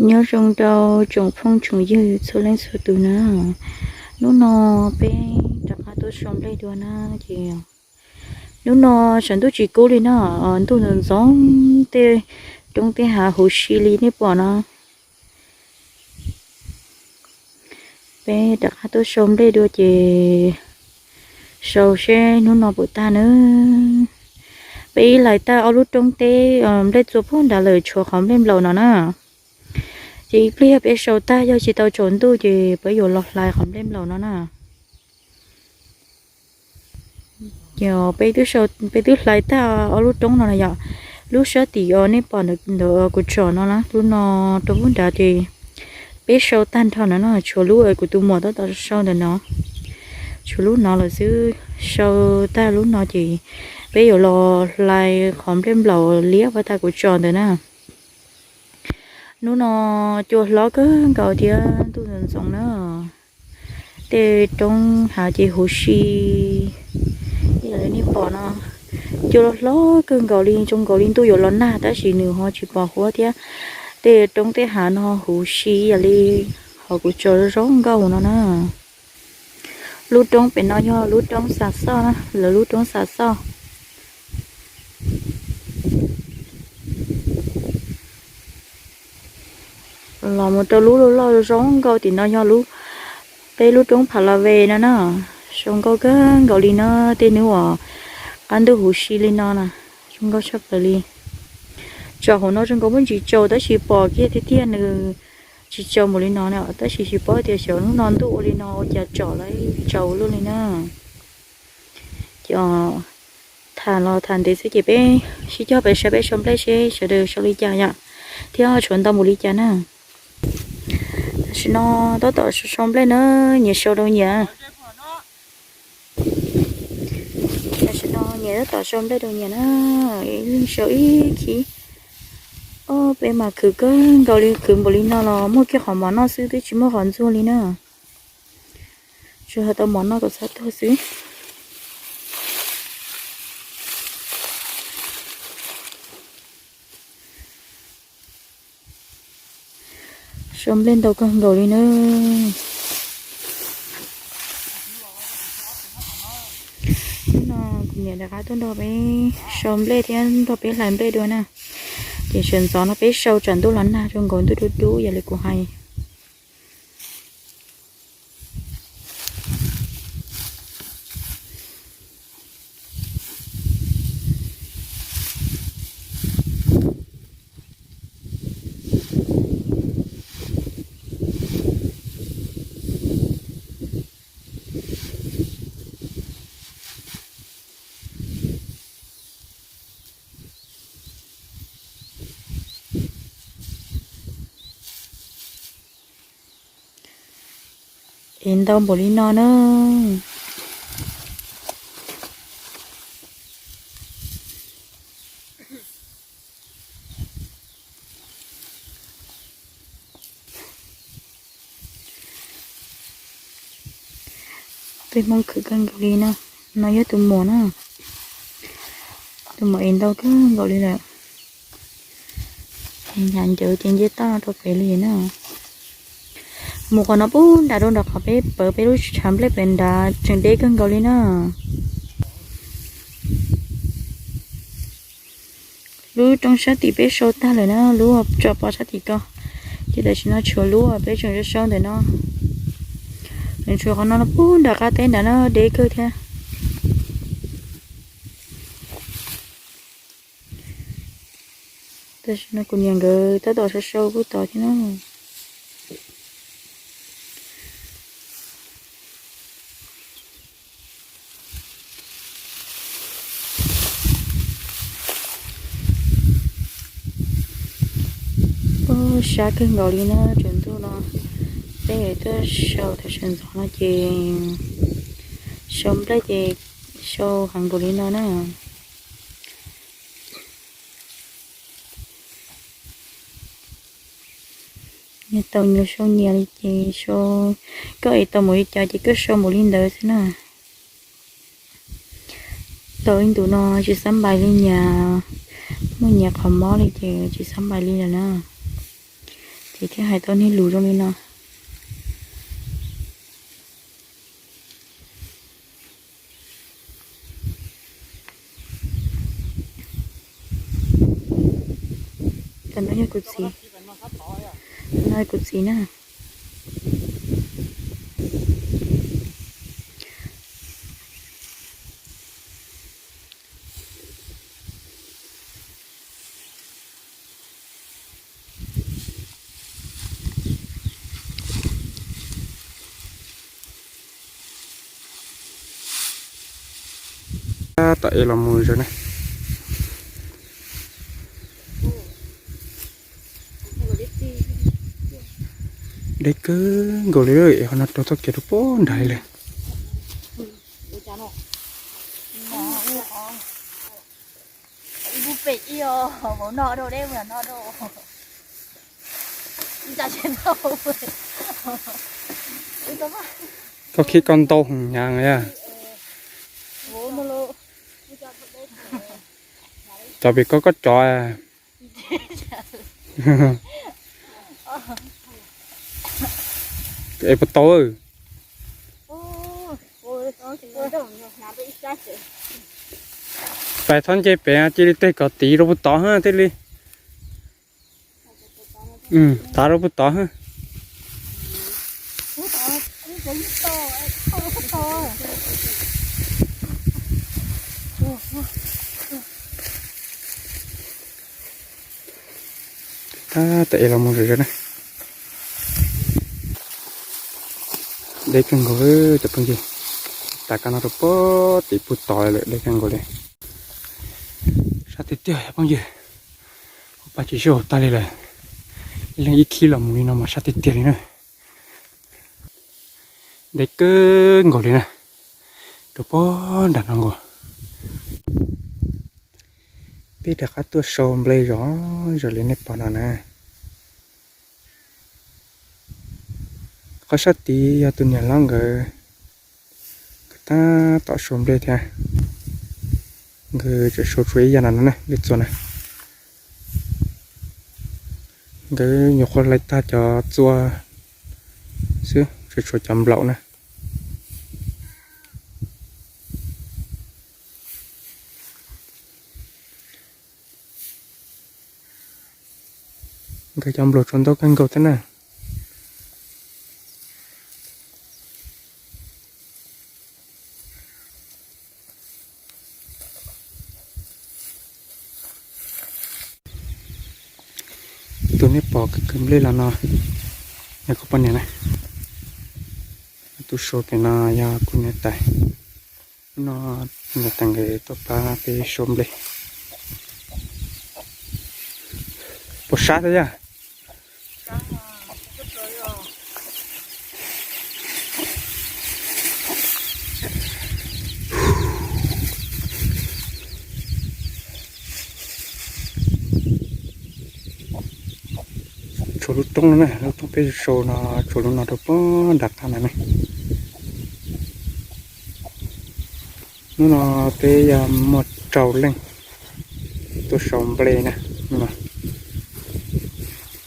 Nyob zoo rau tsoom phooj tsoom ywg txhua leej txhua tus na. Hnub no peb rov qab tuaj sau nplej dua na ces hnub no sawv ntuj tsis kub li na, ntuj ntxoov ntxoov, tej roob tej hav huv si li nej pom no. Peb rov qab tuaj sau nplej dua ces sau seb hnub no puas tag na. Peb ib hlais tag ob lub roob teb nplej txua puag nrad lawm tshuav qhov nplej nplaum no na. Ces ib pliag peb sau tag yog tsis tau tsaus ntuj ces peb yuav los hlais qhov nplej nplaum no na. Ces peb twb hlais tag ob lub roob no na yom. Lub sab tim nej pom ntawm kuv tsom no na, lub no rau puag nrad ces peb sau tag nrho no no, tshuav lub kuv tus muam tab tom sau ntawm no. Tshuav lub no lawm xwb, sau tag lub no ces peb yuav los hlais qhov nplej nplaum liab puag ta kuv tsom ntawm na. Hnub no cua hlob kawg nkaus thiab ntuj ntxoov ntxoov na. Tej roob hav ces huv si li nej pom no. Cua los hlob kawg nkaus li, zoo nkaus li ntuj yuav los nag tab sis nws ho tsis pom huab thiab. Tej roob tej hav no huv si ib yam li qhov kuv tsom zoo nkauj no na. Lub roob pem no yog lub roob Xa Xoj na, lawv lub roob Xa Xoj. Los mus rau lub loj loj zoo nkauj tim no yog peb lub roob Pha La Ve no na. Zoo nkauj kawg nkaus li no, tej hnub uas qab ntuj huv si li no na, zoo nkauj tshaj plaws li. Tsom hauv no zoo nkaus muaj ntsis tsaus tab sis pom kiag tiag tiag nws tsis tsaus npaum li no na, tab sis tsis paub tias xyov hnub no ntuj ua li no ua cas tsom los tsaus luaj li na. Ces tham los tham ntev xwb ces peb sib cog peb saib peb sau nplej seb sawv daws sau li cas yom, thiab tshuav ntau npaum li cas na. Tam sim no tab tom sau nplej na, nyias sau rau nyias. Tam sim no nyias tab tom sau nplej rau nyias na, ib leeg sau ib khib. Ob peb mas khwv kawg nkaus li, khwv npaum li no los muaj kiag qhov mov noj xwb twb tsis muaj qhov ntxuag li na. Tsuas hais tau mov noj kom txhob tuag xwb. Sau nplej ntau kawg nkaus li na. Hnub no kuv niam rov qab tuaj nrog peb sau nplej thiab nrog peb hlais nplej dua na. Ces sawv ntxov no peb sau tsam ntuj los nag zoo nkaus ntuj dub dub yam li kuv hais. Es ntau npaum li no na. Peb Hmoob khwv kawg nkaus li no. No yog tus muam na. Tus muam es ntau kawg nkaus li lawm. Hnyav ncawv ces nce toj no rau pem li na. Mus qhov no pub nram rau nram qhov peb pawv peb lub tshav nplej pem nrad tseem deb kawg nkaus li na. Lub roob sab tim peb sau tag lawm na, lub tso pov sab tim ko. Ces tam sim no tshuav lub peb tseem sau ntawm no. Nws tshuav qhov no no pub nram qab teb nrad no deb kawg thiab. Tam sim no kuv niam nkawd tab tom sau sau pub tod thiab na. Ub, sab kawg nkaus li na, tsaus ntuj no peb tuaj sau tam sim ntxov no ces sau nplej ces sau heev npaum li no na. Nyias tau nyias sau nyias li ces sau, koj es tau mus li cas ces koj sau mus li ntawd xwb na. Tau ib ntus no tsis xab npais li nyias, muaj nyias qhov mob li ces tsis xab npais li lawm na. Ces thiaj hais tau niag lus zoo li no. Tam no yog kuv txiv, no kuv txiv na. Tom es los mus zog na. Deb kawg nkaus li, es qhov no rau txoj kev rau pem nrad li lawm. Koj khib koj ntau heev hnyav yog. Cov pem koj, koj cov. Es puas tau? Pais txhob nce pem, cia li tes kom tid rau puag tod thiaj li. Tav rau puag tod. Tab tom es los mus zom zaws na. Deb kawg nkaus cov phooj ywg, tav kab no rau pem tim puag tod lawm, deb kawg nkaus li. Sab tiag tiag cov phooj ywg, ua pa tsis sib haum tag li lawm. Ib leeg ib khib los mus li no mas sab tiag tiag li na. Deb kawg nkaus li na, rau pem nram no nkaus. Peb rov qab tuaj sau nplej zom zaws li nej pom no na. Qhov sab tid yog tus niam hlob nkawd, nkawd tab tom sau nplej thiab. Nkawd tseem sau tshuav ib yam no na, lwm txua na. Nkawd nyuam qhuav hlais tag cov txua xwb, tseem tshuav cov nplaum na. Nkawd cov nplaum tshuav ntau kawg nkaus thiab na. Tus nej pom kwv kwv nplej los no yog kuv poj niam na. Tus sau pem no yog kuv niam tais. Hnub no niam tais nkawd tuaj pab peb sau nplej. Puas sab thiab yog? Tshuav lub roob no na, lub roob peb sau no, tshuav lub no rau pem nram qab ntawd na. Hnub no peb yog muaj rau leej tuaj sau nplej na. Hnub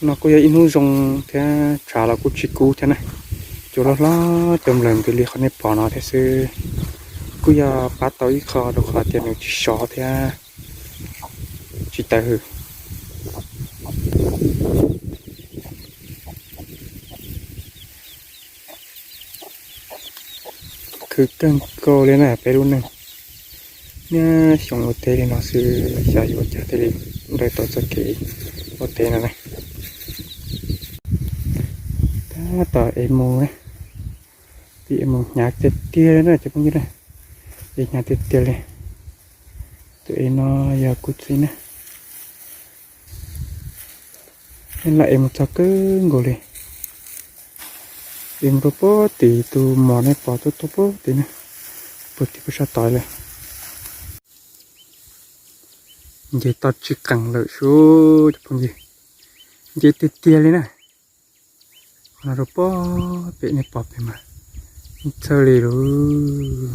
no kuj yog ib hnub zoo thiab, tshav los kuj tsis kub thiab na. Cua loj hlob cua nplawm ntws li qhov nej pom no thiab xwb. Kuj yog pab tau ib qho rau qhov tias nws tsis sov thiab tsis tawv hws. Khwv kawg nkaus li na peb lub neej. Niaj xyoo ua teb li no xwb, xyov yuav ua cas thiaj li daws tau txoj kev ua teb no na. Tab tom es mus, pib es mus hnyav tiag tiag li na cov phooj ywg na. Es hnyav tiag tiag li. Tus es no yog kuv txiv na. Lam es mus txog kawg nkaus li. Es mus rau puag tim tus mos nej pom tuaj tuaj puag tim na, puag tim puag sab tod li. Nce toj tsis qees lawm sub cov phooj ywg, nce tiag tiag li na. Qhov no rau puag pem nej pom pem mas txhawj li lawm.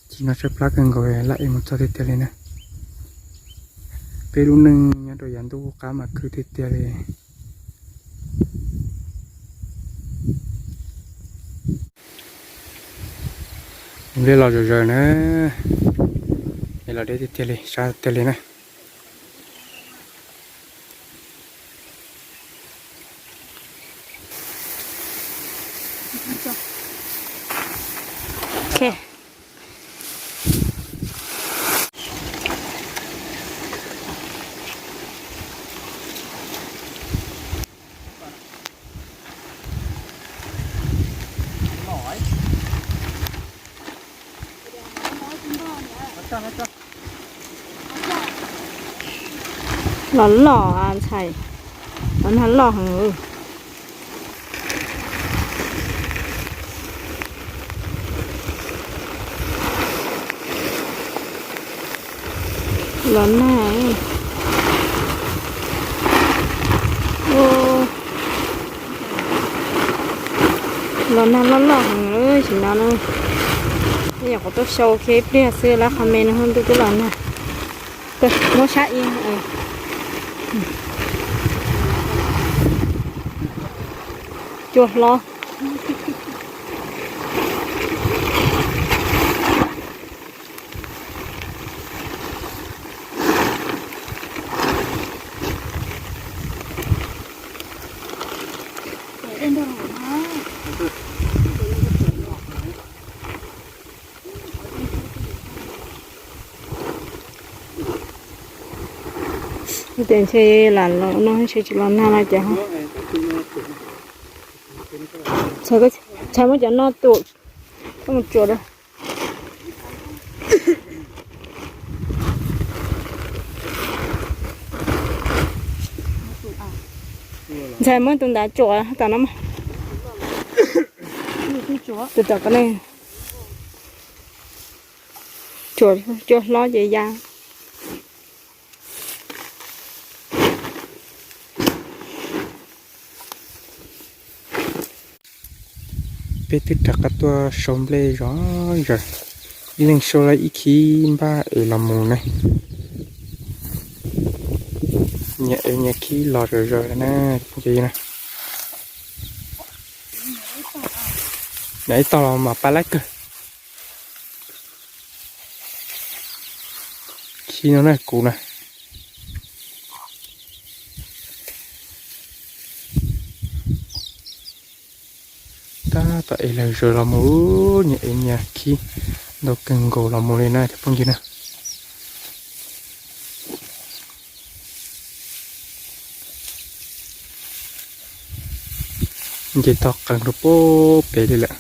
Tsis no tshaib plab kawg nkaus, lam es mus txog tiag tiag li na. Peb lub neej nyob rau yav ntuj qub qab mas khwv tiag tiag li. Nplej los zom zaws na, es los deb tiag tiag li, sab tiag li na. Los loj ntxhais, los nag loj heev. Los nag, los nag loj loj heev tam sim no na. Nej nyuam qhuav tuaj xyuas ib pliag xwb lawv comment no ntuj twb los nag. Muab sab ib, cua hlob. Tes ntshe lam los no ntshe tsis los nag no ces, ntxhais muab cov no tuam, koj mus tsuam rau. Ntxhais muab tus ntawd tsuam tom no mas. Tus tom ko ne. Tsuam cua hlob ces ya. Peb twb rov qab tuaj sau nplej zom zaws, ib leeg sau lawm ib khib npaj es los mus ne. Nyias ev nyias khib los zom zaws na. Nyias ib tog los mas pab lab kawg. Khib no na kuv na. Tab tom ev lawm zaws los mus, nyias ev nyias khib ntau kawg nkaus los mus li na cov phooj ywg na. Nce tog qees rau pem li lawm.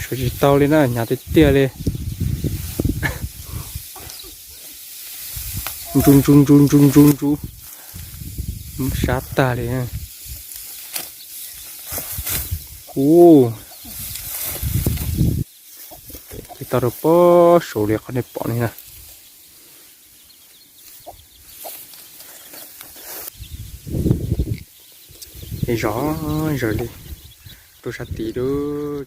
Suav tsis tau li na, hnyav tiag tiag li. Ntsu ntsu ntsu ntsu ntsu ntsu. Sab tag li. Ub, tau rau pob saud li qhov nej pom ni na. Zom zaws li rau sab tid lawm.